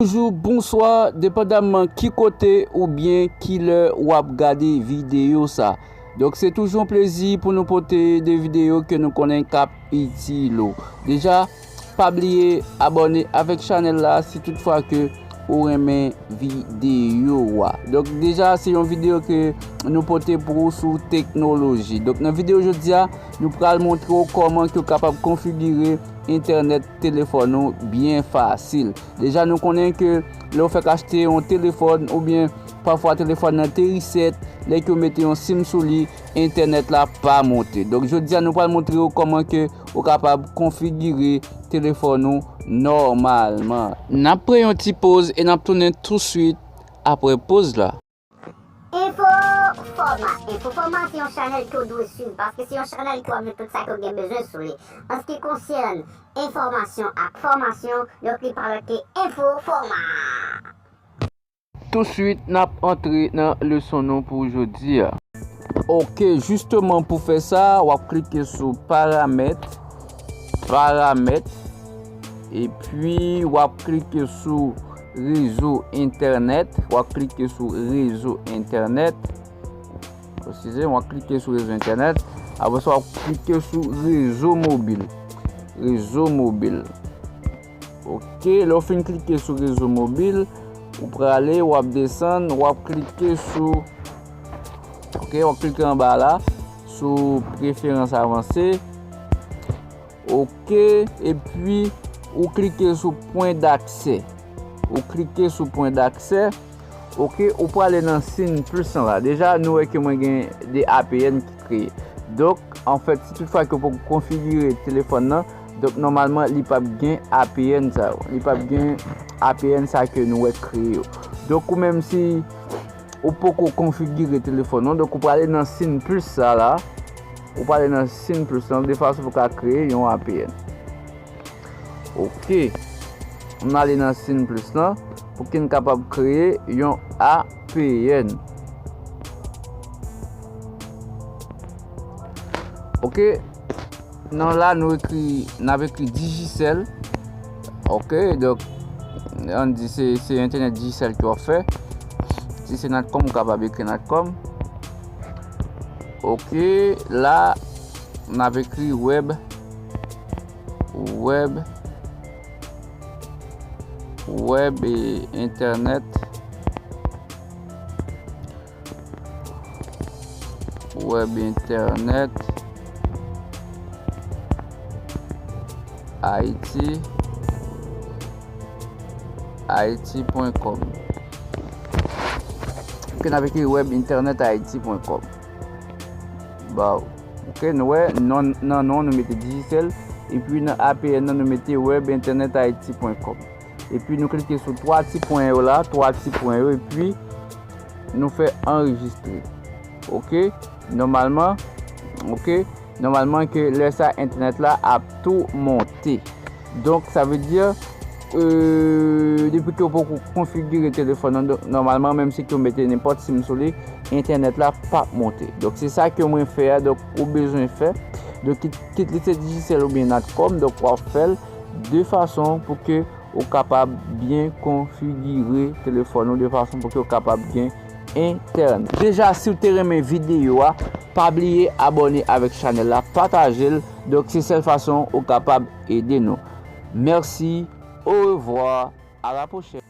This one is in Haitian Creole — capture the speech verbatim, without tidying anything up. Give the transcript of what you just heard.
Bonjou, bonswa, depandamman ki kote oubyen ki lè w ap gade videyo sa. Donk, se toujou yon plezi pou nou pote de videyo ke nou konnen k ap itil ou. Deja, pa bliye abòne avèk chanèl la si tout fwa ke ou renmen videyo a. Donk, deja, se yon videyo ke nou pote pou ou sou teknoloji. Donk, nan videyo jodi a, nou pral montre w kòman ke w kapab konfigire entènèt telefòn ou byen fasil. Deja, nou konnen ke lè w fèk achte yon telefòn oubyen pafwa telefòn nan te reset, lè ke w mete yon sim sou li, entènèt la pa monte. Donk, jodi a, nou pral montre w kòman ke ou kapab konfigire telefòn ou nòmalman. N ap pran yon ti poz e n ap tounen touswit apre poz la. Enfo Fòma. Enfo Fòma se yon chanèl ke w dwe swiv paske se yon chanèl ke w ap jwenn tout sa ke w gen bezwen sou li. An se ki konsène enfòmasyon ak fòmasyon, donk li pa lòt ke Enfo Fòma. Touswit, n ap antre nan leson nou pou jodi a. Oke, jisteman pou fè sa, w ap klike sou paramèt, paramèt, epi w ap klike sou rezo entènèt, w ap klike sou rezo entènèt. Eskize m, w ap klike sou rezo entènèt. Apre sa, w ap klike sou rezo mobil. Rezo mobil. Oke, lè w fin klike sou rezo mobil, ou prale, w ap desann, w ap klike sou, oke, w ap klike anba la, sou preferans avanse. Oke, epi ou klike sou pwen daksè. Ou klike sou pwen daksè. Oke, ou prale nan siy plis lan la. Deja, nou wè ke mwen gen de A P N ki kreye. Donk, anfèt, si tout fwa ke w poko konfigire telefòn nan, donk, nòmalman, li p ap gen A P N sa yo. Li p ap gen A P N sa ke nou wè kreye yo. Donk, ou menm si ou poko konfigire telefòn ou, donk, ou prale nan siy plis sa la. Ou prale nan siy plis lan, de fason pou w ka kreye yon A P N. Oke. Ann ale nan siy plis lan pou ke n kapab kreye yon A P N. Oke. Nan la, nou ekri, n ap ekri Digicel. Oke, donk, ann di se, se entènèt Digicel ke w ap fè. Si se Natcom, ou kapab ekri Natcom. Oke, la, n ap ekri web, web, web e entènèt, web entènèt, Ayiti, ayiti pwen kòm. Oke, n ap ekri web entènèt ayiti pwen kòm. Baw. Oke, nou wè, non, nan non, nou mete Digicel, epi nan A P N nan, nou mete web entènèt ayiti pwen kòm. Epi nou klike sou twa ti pwen yo la, twa ti pwen yo, epi nou fè anrejistre. Oke, nòmalman, oke, nòmalman ke lè sa entènèt la ap tou monte. Donk, sa vle di, euh, depi ke w poko konfigire telefòn nan, donk, nòmalman, menm si ke w mete nenpòt sim sou li, entènèt la p ap monte. Donk, se sa ke mwen fè a, donk, ou bezwen fè. Donk, kit, kit li se Digicel oubyen Natcom, donk, w ap fè l de fason pou ke ou kapab byen konfigire telefòn ou de fason pou ke w kapab gen entènèt. Deja, si w te renmen videyo a, pa bliye abòne avèk chanèl la, pataje l. Donk, se sèl fason ou kapab ede nou. Mèsi, orevwa, a la pwochèn.